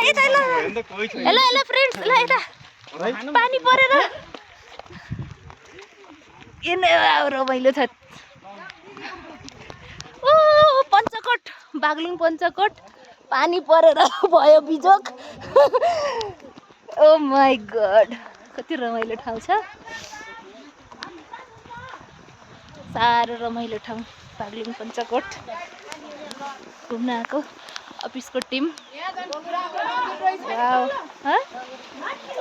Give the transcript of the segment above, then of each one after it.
यता ल ल ल फ्रेन्ड्स ल यता पानी परेर रमाइलो छ ओ पञ्चकोट बागलुङ पञ्चकोट पानी परेर भयो बिजोक ओ माई गड कति रमाइलो ठाउँ छ साह्रो रमाइलो ठाउँ बागलुङ पञ्चकोट घुम्न आएको अफिसको टिम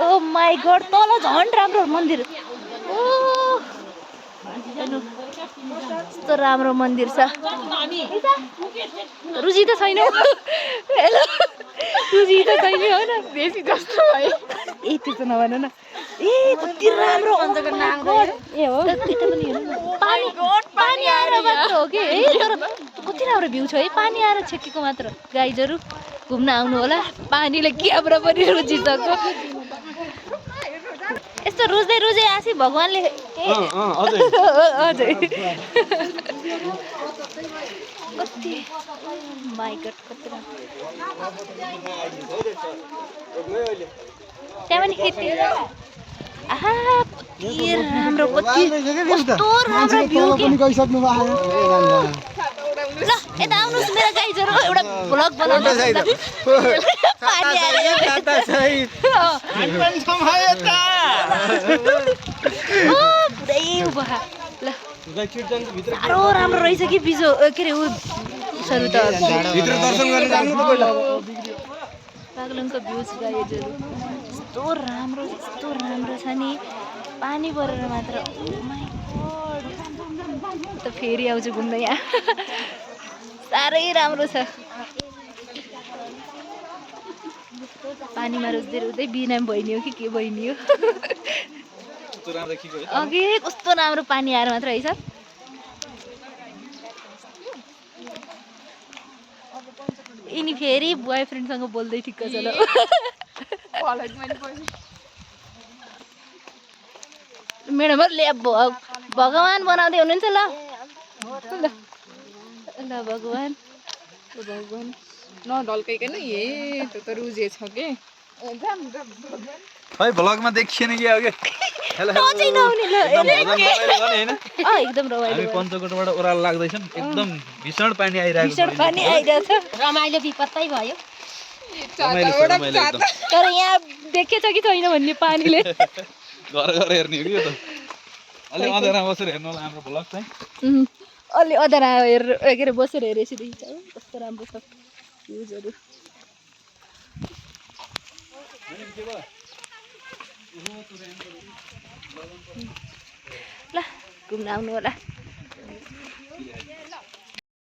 ओ माई गड तल झन् राम्रो मन्दिर ओ कस्तो राम्रो मन्दिर छ रुचि त छैन रुचि त छैन हो न बेसी जस्तो भयो ए त्यो त नभन न ए कति राम्रो ए हो यता पनि हेर्नु न पानी आएर मात्र हो कि ए तर कति राम्रो भ्यू छ है पानी आएर छेकेको मात्र गाइजहरू घुम्न आउनु होला पानीले क्यामेरा पनि रुचिसक्यो यस्तो रुच्दै रुच्दै आसी भगवान्ले हजुर कति माई गड कति त्यहाँ पनि खेती आहा कति राम्रो कस्तो राम्रो भ्यू ल यता आउनुहोस् मेरो गाइजहरू एउटा भ्लग बनाउनु साह्रो राम्रो रहेछ कि बिजो के अरे उसहरू त बागलुङको भ्यूज गाइजहरू यस्तो राम्रो छ नि पानी परेर मात्र त फेरि आउँछु घुम्न यहाँ साह्रै राम्रो छ पानीमा रुच्दै रुच्दै बिनाम बहिनी हो कि के बहिनी हो अघि कस्तो राम्रो पानी आएर मात्र है सर यिनी फेरि बोयफ्रेन्डसँग बोल्दै ठिक्क छ ल म्याडमहरूले भगवान् बनाउँदै हुनुहुन्छ ल ल भगवान् नढल्कैकन ए त्यो त रुजे छ के खै भ्लगमा देखिएन कि अब एकदम रमाइलो पञ्चकोटबाट ओह्रालो लाग्दैछन् एकदम भीषण पानी आइरहेको छ रमाइलो विपत्तै भयो तर यहाँ देखेछ कि छैन भन्ने पानीले घर हेर्ने हो कि यो त अलि अँधेरा बसेर हेर्नु होला हाम्रो भ्लग चाहिँ अलि अँधेरा हेरेर के अरे बसेर हेरेपछि देखिन्छ कस्तो राम्रो छ भ्युजहरू ल घुम्न आउनु होला